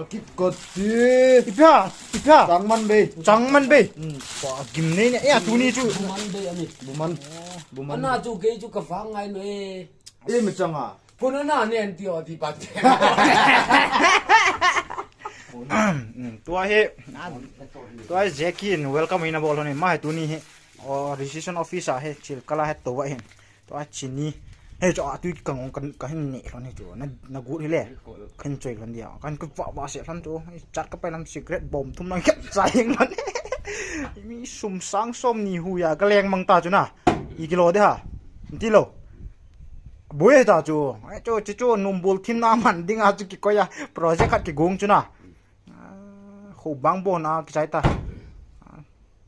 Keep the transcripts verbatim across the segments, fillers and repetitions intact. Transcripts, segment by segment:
Gal kit kot ti. Ipi ham, ipi ham. Changman bei. Changman bei. Hmm. Ba, gimnei ne. Ya, tuni chu. Buman bei ani. Buman. Buman. Ana chu kei chu ka vang ngai noi. E, mi chang a. Puna na nen ti o ti pat. Hmm, tua hi, tua hi Jackie in welcome ina bol lhon hi, ama hi tuni hi, o, registration office a hi, chil kala hi tou ahin. Tua chini, hi chu a tui kangong kan, kahin ne lhon hi chu, na, na gut hi le, kahin choi lhon dia, kahin kava va se lhon chu, chat kapai lam cigarette bom thum lang khet chai hing lhon. Mi sum sang som ni hu ya, kaleng mang ta chu na, i kilo de ha, ti lo. Boi ta chu. Ai chu, chu, chu, numbul thim na man ding a chu kikoi a. Project khat kigong chu na. Ah, khu bang bon a kichai ta. Ah,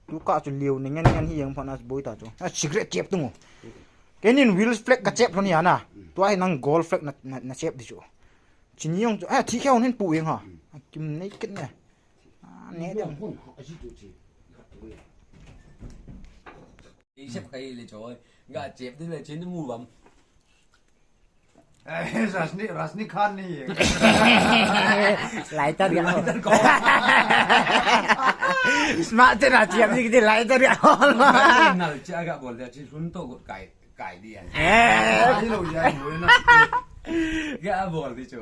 tu ka chu liu ni ngen ngen hi yang pha na boi ta chu. Ah, cigarette chep tung. Kenin wheel flag ka chep lhon ya na. Tua hi nang gold flag na, na, na chep di chu. Chini jong chu. Ah, thi kheu nin pu yang ha. Ah, kim nei ket ne. Ah, ne dem. Isep kai le choi. Ga chep din le chin mu bam. Eh, Rajni, Rajni Khan ni. Lighter ya. Smart te na chep ni ki lighter ya. Nal cha ga bol de chin hun to got kai, kai di an. Eh. Ai lo ya, lo na. Ga bol di cho.